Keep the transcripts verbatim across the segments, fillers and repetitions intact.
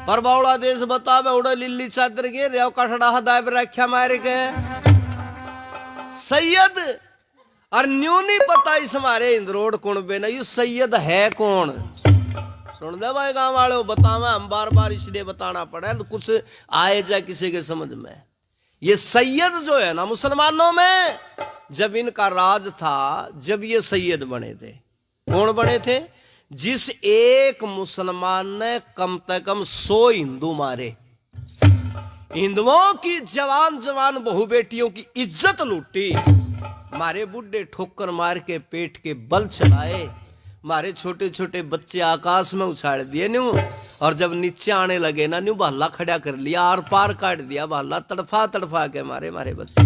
पर बावला देश बतावे उड़े लिल्ली चादर के, रेव कठड़ा हदायब रख्या मार के। सैयद, और न्यू नहीं पता इस मारे इंद्रोड़ कौन बे ना, यू सैयद है कौन? सुन ले भाई गांव वाले, बतावे हम बार बार इसलिए बताना पड़े तो कुछ आए जाए किसी के समझ में। ये सैयद जो है ना मुसलमानों में, जब इनका राज था, जब ये सैयद बने थे, कौन बने थे? जिस एक मुसलमान ने कम से कम सौ हिंदू मारे, हिंदुओं की जवान जवान बहू बेटियों की इज्जत लूटी, मारे बूढ़े ठोकर मार के पेट के बल चलाए, मारे छोटे छोटे बच्चे आकाश में उछाल दिए न्यू, और जब नीचे आने लगे ना न्यू भाला खड़ा कर लिया, आर पार काट दिया भाला, तड़फा तड़फा के मारे मारे बच्चे।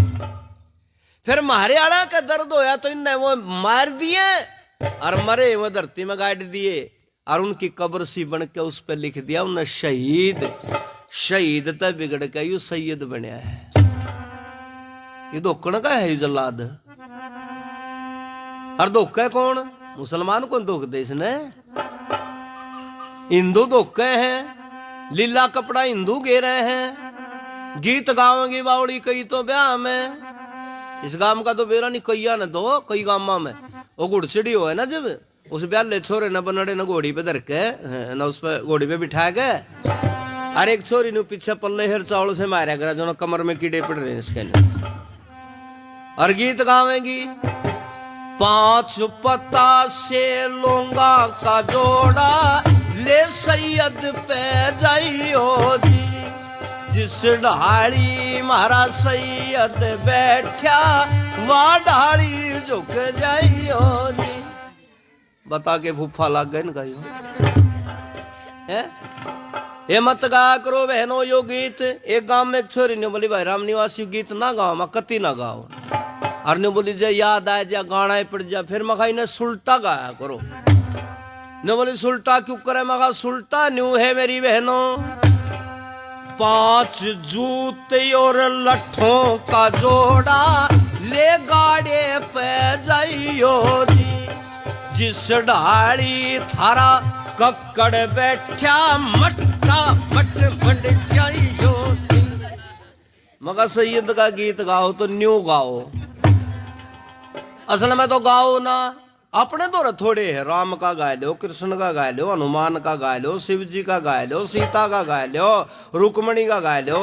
फिर मारे आला का दर्द होया तो इनने वो मार दिए और मरे वो धरती में गाड़ दिए और उनकी कब्र सी बन के उस पे लिख दिया उन्हें शहीद। शहीद ते बिगड़ के यू सैयद बनया है। ये धोकण का है यू जल्लाद। और धोखे कौन? मुसलमान को धोख दे इसने। हिंदू धोखे हैं, लीला कपड़ा हिंदू घेरे हैं, गीत गावेंगी बावड़ी कई तो ब्याह में। इस गांव का तो बेरा नहीं, कईया ने तो कई गामा में वो घुड़चड़ी होए ना, जब उस ब्याले छोरे ने बनड़े ने घोड़ी पे धर के, हैं, ना उस पे घोड़ी पे बिठा के, और एक छोरी ने पीछे पल्ले हेर चावल से मारा करा, जो ना कमर में कीड़े पड़ रहे हैं इसके लिए। और गीत गावेंगी, पांच पता से लोंगा का जोड़ा, ले सैयद पे जाइयो जी। जिस ढाली म्हारा सैयद बैठा, वहाँ ढाली झुक जाइयो जी। बता के फूफा लाग गए इनका यो। हैं? ये मत गाया करो बहनों यो गीत। एक गांव में एक छोरी ने बोली, भाई राम निवासी गीत ना गाओ, मैं कति ना गाओ। और ने बोली, जे याद आए, जे गाना ही पड़ जा, फिर मैं कहा, इन्हें सुलटा गाया करो। ने बोली, सुलटा क्यों करे? मैं कहा, सुलटा न्यू है मेरी बहनों, पांच जूते और लट्ठों का जोड़ा, ले गाड़े पे जाइयो जी। जिस ढाली थारा कक्कड़ बैठा, मट्टा मट मंड जाइयो जी। मगर सैयद का गीत गाओ तो न्यू गाओ, असल में तो गाओ ना। अपने तो थोड़े है, राम का गा लो, कृष्ण का गा लो, हनुमान का गा लो, शिव जी का गा लो, सीता का गा लो, रुक्मणी का गा लो।